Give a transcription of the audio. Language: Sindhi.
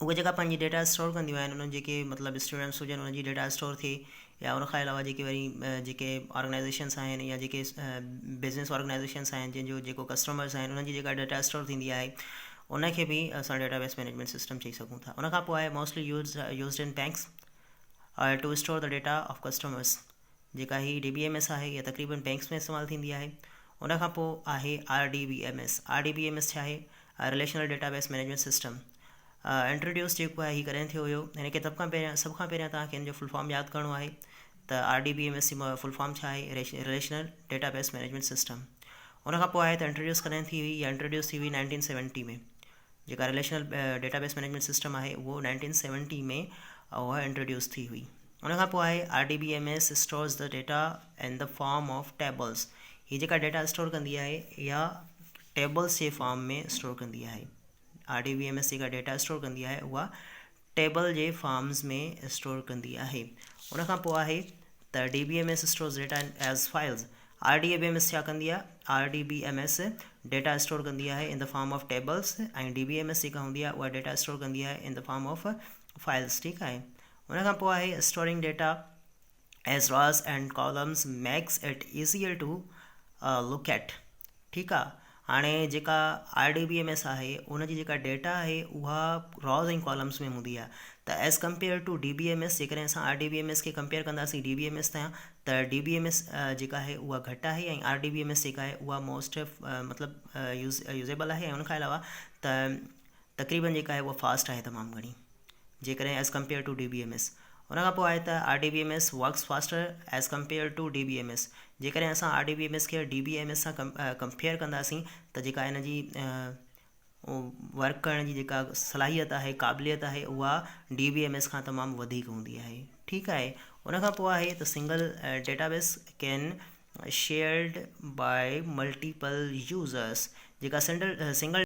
اهي جيڪا پنهنجي ڊيٽا اسٽور ڪنديون آهن انهن جيڪي مطلب اسٽوڊنٽس هجن انهن جي ڊيٽا اسٽور ٿئي يا ان کان علاوه جيڪي وري جيڪي آرگنائيزيشنس آهن يا جيڪي بزنس آرگنائيزيشنس آهن جن جو جيڪو ڪسٽمرس آهن انهن جي جيڪا ڊيٽا اسٽور ٿيندي آهي ان کي به اسان ڊيٽا بيس مينيجمينٽ سسٽم چئي سگهون ٿا. ان کان پوء آهي mostly use used in banks to store the data of customers. جيڪا هي ڊي بي ايم ايس آهي اها تقريبن بينڪس ۾ استعمال ٿيندي آهي. ان کان پوء آهي R D B M S. R D B M S ڇا آهي؟ Relational database management system. Introduce جيڪو آهي هي ڪڏهن ٿيو هيو؟ هن کي سڀ کان پهريان سڀ کان پهريان توهان کي هن جو فل فارم ياد ڪرڻو آهي ته R D B M S جي فل فارم ڇا آهي؟ رليشنل ڊيٽابيس مئنيجمينٽ سسٽم. ان کان پوء آهي ته انٽروڊيوس ڪڏهن ٿي هئي؟ اها انٽروڊيوس ٿي هئي نائنٽين سيونٽي ۾. جيڪا رليشنل ڊيٽابيس مئنيجمينٽ سسٽم آهي اهو نائنٽين سيونٽي ۾ اها انٽروڊيوس ٿي هئي. ان کان پوء آهي R D B M S stores the data in the form of tables. هي جيڪا ڊيٽا اسٽور ڪندي آهي اها ٽيبلز جي فارم ۾ اسٽور ڪندي آهي. R D B M S جيڪا ڊيٽا اسٽور ڪندي آهي اها ٽيبل جي فارمز ۾ اسٽور ڪندي آهي. ان کان پوء آهي ته D B M S stores data as files. R D B M S ڇا ڪندي آهي؟ R D B M S data store ڪندي آهي in the form of tables ۽ D B M S جيڪا هوندي آهي اها ڊيٽا اسٽور ڪندي آهي in the form of files. ٺيڪ آهي. ان کان پوء آهي storing data as rows and columns makes it easier to look at. ٺيڪ آ هاڻي جيڪا R D B M S آهي ان جي جيڪا ڊيٽا آهي اها راز ۽ ڪالمس ۾ هوندي آهي ته as compare to D B M S جيڪڏهن اسان R D B M S کي ڪمپيئر ڪنداسين ڊي بي ايم ايس سان ته ڊي بي ايم ايس جيڪا آهي اها گهٽ آهي ۽ R D B M S جيڪا آهي اها موسٽ مطلب يوز يوزيبل آهي ۽ ان کان علاوه ته تقريبن جيڪا آهي اها فاسٽ آهي تمام گهڻي جيڪڏهن as compare to D B M S. ان کان پوء آهي ته R D B M S works faster as compare to D B M S. جيڪڏهن اسان R D B M S کي ڊي بي ايم ايس سان ڪمپيئر ڪنداسين ته جيڪا ان جي ورڪ ڪرڻ جي جيڪا صلاحيت آهي قابليت آهي اها ڊي بي ايم ايس کان تمام وڌيڪ هوندي آهي. ٺيڪ آهي. ان کان پوء آهي ته single database can shared by multiple users جيڪا سنگل.